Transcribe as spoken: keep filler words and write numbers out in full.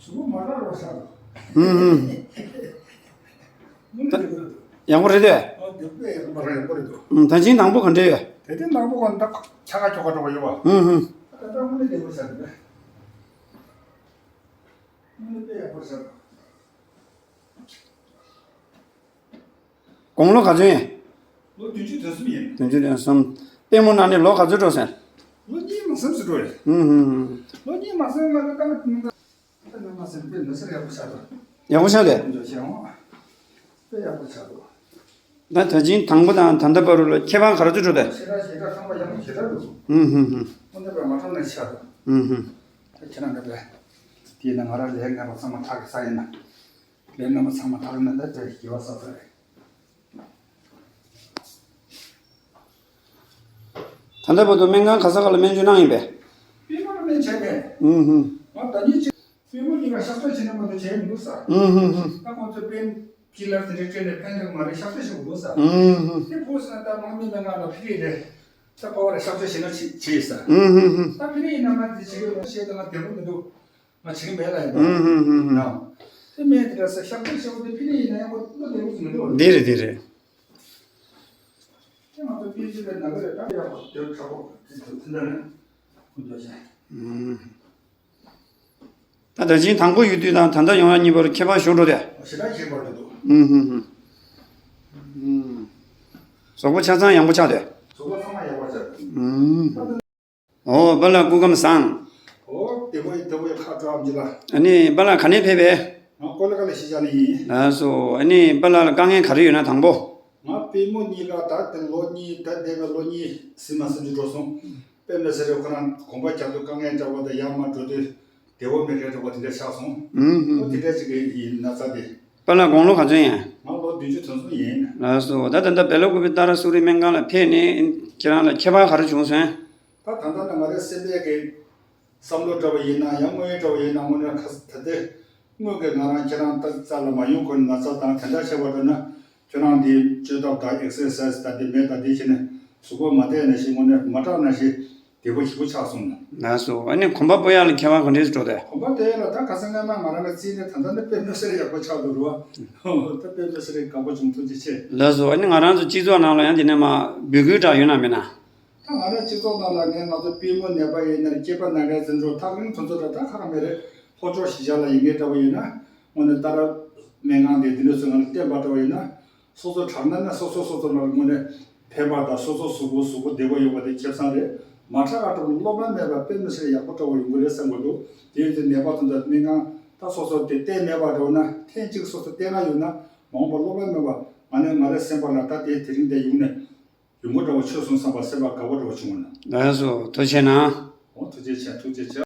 གཟུགས་པོ་མ་རག་རོགས་ཤག་འདུག་ཧུམ་ཧུམ། མུ་མཐུད་དེ་ཡག་པོ་རེད་དེ། ཨོ་དེ་དཔེ་ཡག་པོ་རེད། ཡག་པོ་རེད་འདུག་ཧུམ། ད་ཅིང་དང་པོ་ག་འདྲ་ཡོད། དེ་དེ་དང་པོ་ག་འདྲ་ཆ་ག་ཁྱོ་ག་འགྲོ་བ་ཡོད་པ། ཧུམ་ཧུམ། ད་ལྟ་དངོས་གནས་བདེ་པོ་ཤག་འདུག་དངོས་གནས་དཔེ་ཡག་པོ་ཤག་འདུག་དགུང་ལོ་ག་ཚོད་ཡིན། ལོ་བདུན་ཅུ་དོན་གསུམ་ཡིན། བདུན་ཅུ་དོན་གསུམ། པད་མོ་ནང་ནས་ལོ་ག་ཚོད་འགྲོ་ཟེར། ལོ་གཉིས་མ་ཟིན་ཙམ་འགྲོ་ཡིན། ཧུམ་ཧུམ་ཧུམ། ལོ་གཉིས་མ་ཟིན་ང་ཚོ་ད་ད་ནང་མ་ཟིན་པའི་ལོ་སར་ཡག་པོ་ཆགས་འདུག་ཡག་པོ་ཆགས་ཏེ། འགྲོ་བྱེད་འོང་། དཔེ་ཡག་པོ་ཆགས་འདུག་ད་ད་ཅིང་དང་པོ་དང་ད་ལྟ་བར་ལ་ཁྱད་པར་ག་རེ་ཚོད་འགྲོ་ཏེ། ཞེ་དྲག་ཞེ་དྲག་ཁང་པ་ཡག་པོ་ཞེ་དྲག་འདུག་ཧུམ་ཧུམ་ཧུམ། དངོས་གནས་པའི་མ་འགྲོ་ན་ཆགས་འདུག་ཧུམ་ཧུམ། ད་ཁྱེད་རང་འདྲ་པས། དེས་ན་ང་རང་ལས་ངན་པ་ཚང་མ་ཐག་གི་ས་ཡིན་ན། ལས་ངན་པ་ཚང་མ་ཐག་ན་ད་དེ་ཡི་བ་ས་ས་རེད། ད་ལྟ་བར་དུ་སྨན་ཁང་ག་ས་ག་ལ་སྨན་བཅོས་གནང་ཡིན་པས། པད་མོ་ལ་སྨན་བྱས་མེད། ཨུམ་ཧུམ། ང་ད་ཉིད་ཅིག་པད་མོ་གཉིས་ཀ་གཤག་བཅོས་བྱས་ན་མ་གཏོགས་བྱས་མི་འདུག་ས། ཨུམ་ཧུམ་ཧུམ། ད་ཁོང་ཚོས་པེན་ཀི་ལར་དེ་འདྲའི་སྤྲད་ནས་ཕན་ཐོགས་མ་རེད། གཤག་བཅོས་བྱེད་དགོས་འདུག་ས། ཨུམ་ཧུམ། དེ་བུ་ཟེར་ན་ད་དམག་མི་སྨན་ཁང་ལ་ཕི་རིག་རེད། ད་པ་བ་ར་གཤག་བཅོས་བྱས་ན་ཅི་བྱེད་ས། ཨུམ་ཧུམ་ཧུམ། ད་ཕི་རིག་ཡིན་ན་ང་འདི་བྱེད་ཀྱི་ཡོད་ཤེས་ད་ང་བདེ་པོ་མི་འདུག་ང་བྱེད་ཀྱི་མེད་ལ་ཡིན་པ། ཨུམ་ཧུམ་ཧུམ་ཧུམ། ཡང་། དེ་མེད་དེ་འདྲ་ས་གཤག་བཅོས་བྱེད་དགོས་དེ་ཕི་རིག་ཡིན་ན་ཡང་ཁོ་བློ་བདེ་པོ་ཟིན་མི་འདུག་འདི་རེད་འདི་རེད། དེ་ང་ཚོ་པེ་ཅིན་པའི་ནང་ལ་ད་ཡག་པོ་དེ་དྲག་པོ་དེ་ཚོ་དེ་འདྲ་ནས་ཁོ་འདྲ་བྱས། ཨུམ། ད་ད་ཅིང་དང་པོ་ཡོད་དུས་དང་ད་ལྟ་ཡོང་ཡ་གཉིས་བར་ཁྱད་པར་ཞུ་འགྲོ་དེ། ཞེ་དྲག་ཁྱད་པར་འདུག་ཨུམ་ཧུམ་ཧུམ། ཨུམ། གཟུགས་པོ་ཆ་ཚང་ཡང་པོ་ཆགས་དེ། གཟུགས་པོ་ཚང་མ་ཡག་པོ་ཆགས་འདུག་ཨུམ། ཨོ་པཱ་ལགས་སྐུ་ཁམས་བཟང་། ཨོ་བདེ་པོ་ཡིན། བདེ་པོ་ཡིན། ཁ་དྲོ་ཨམ་ཅི་ལགས། ཨ་ནི་པཱ་ལགས་ག་ནས་ཕེབས་པས། ང་ཀོ་ལི་གྷལ་ལ་གཞིས་ཆགས་ནས་ཡིན། ལགས་སོ། ཨ་ནི་པཱ་ལགས་ལ་དཀའ་ངལ་ག་རེ་ཡོད་ན་དང་པོ། ང་པུས་མོ་གཉིས་ཀ་ད་དེ་ལོ་གཉིས་ད་འདས་པའི་ལོ་གཉིས་ཟིན་མ་ཟིན་གྱི་འགྲོ་སོང་། དཔེ་མི་སྲིད་རེད། ཁོ་རང་གོམ་པ་རྒྱག་དུས་དཀའ་ངལ་འདྲ་བོ་དང་ཡར་མར་འགྲོ་དུས་བདེ་བོ་མེད་མཁན་འདྲ་བོ་དེ་འདྲ་ཆགས་སོང་། ཨུམ་ཧུམ། ཨོ་དེ་འདྲ་ཅིག་ཡིན་ན་ཚ་དེ། པཱ་ལགས་དགུང་ལོ་ག་ཚོད་ཡིན། ང་ལོ་བདུན་ཅུ་དོན་གསུམ་ཡིན། ལགས་སོ། ད་ད་ལྟ་སྦེ་ལ་ཀུ་པི་ཏཱ་ར་སུ་རི་སྨན་ཁང་ལ་ཕེབས་ནས་ཁྱེད་རང་ལ་ཁྱད་པར་ག་རེ་བྱུང་སོང་། ད་ད་ལྟ་ནི་ང་རའི་སེམས་པའི་གི་བསམ་བློ་འདྲ་བ་ཡིན་ན་ཡང་དངོས་ཡོད་འདྲ་བ་ཡིན་ན་དངོས་གནས་ཁ་ད་ལྟའི་དངོས་ཀྱི་ང་རང་ཁྱེད་རང་ལྟ་རྩ་ལ་མ་ཡོང་གོང་ན་ཚ་དང་དེ་འདྲ་བྱས་པ་འདྲ་ན་ཁྱོད་རང་འདི་བཅོས་ཐབས་དང་ཨེག་སར་སའི་ཛི་དང་འདི་མེད་དང་འདི་བྱས་ནས་གཟུགས་པོ་མ་བདེ་ན་ཞིག་དངོས་གནས་མ་དྲག་ན་ཞིག་བདེ་པོ་ཞིག་པོ་ཆགས་སོང་ན། ལགས་སོ། ཨ་ནི་གོམ་པ་སྤོ་ཡག་ལ་ཁྱད་པར་ག་འདྲས་འགྲོ་དེ། གོམ་པ་སྤོ་ཡག་ལ་ད་ག་ས་སྔ་མ་ང་རང་གི་རྩིས་ནས་ད་ལྟ་འདི་དཔེ་མི་སྲིད་ཡག་པོ་ཆགས་འདུག་རུ་བ། ད་དཔེ་མི་སྲིད་དགའ་པོ་བྱུང་། ཐུགས་རྗེ་ཆེ། ལགས་སོ། ཨ་ནི་ང་རང་ཚོ་སྤྱི་ཚོགས་ནང་ལ་ཡང་འདི་ནས་མ་འབོད་སྐུལ་འདྲ་ཡོད་ན་མེད་ན། ད་ང་རང་སྤྱི་ཚོགས་ནང་ལ་ངས་ང་ཚོ་པུས་མོ་ནད་པ་ཡིན་ན་རེད། སྐེད་པ་ན་མཁན་ཟིན་འགྲོ་ཐག་རིང་དུ་ཚོ་འདྲ་ད་ཁག་མེད་རེད། ལྷོ་ཕྱོགས་གཞིས་ཆགས་ལ་ཡིན་མཁན་འདྲ་བོ་ཡིན་ན་དངོས་གནས་ཏཱ་ར་སྨན་ཁང་དེ་འདི་འདྲ་ཚོ་ང་ལ་བསྟན་པ་འདྲ་བོ་ཡིན་ན་སོ་སོ་དྲག་ན་ན་སོ་སོ་སོ་སོ་ལ་དངོས་གནས་ཕན་པ་དང་སོ་སོ་གཟུགས་པོ་གཟུགས་པོ་བདེ་པོ་ཡོང་བ་དེ་ཁེ་བཟང་རེད། མ་དྲག་ག་འགྲོ་བློ་ཕམ་མེད་པ་དཔེ་མི་སྲིད་ཡག་པོ་འདྲ་བོ་ཡོང་གི་རེད་བསམ་གི་འདུག་དེ་ཡིན་དུས་ནད་པ་ཚོ་འདྲ་སྨན་ཁང་ད་སོ་སོ་དེ་བསྟན་མེད་པ་འདྲ་བོ་ན་ཐེངས་གཅིག་སོ་སོ་བསྟན་ན་ཡོང་ན་མ་འོངས་པ་བློ་ཕམ་མེད་པ་ང་ནས་ང་རའི་སེམས་པ་ལ་ད་དེ་དེ་རིང་དེ་ཡོང་ནས། ཡོང་སྒོ་འདྲ་བོ་ཆོད་སོང་བསམ་པ་སེམས་པ་དགའ་བོ་འདྲ་བོ་བྱུང་བ་ན། ལགས་སོ། ཐུགས་རྗེ་གནང་། འོ་ཐུགས་རྗེ་ཆེ། ཐུགས་རྗེ་ཆེ།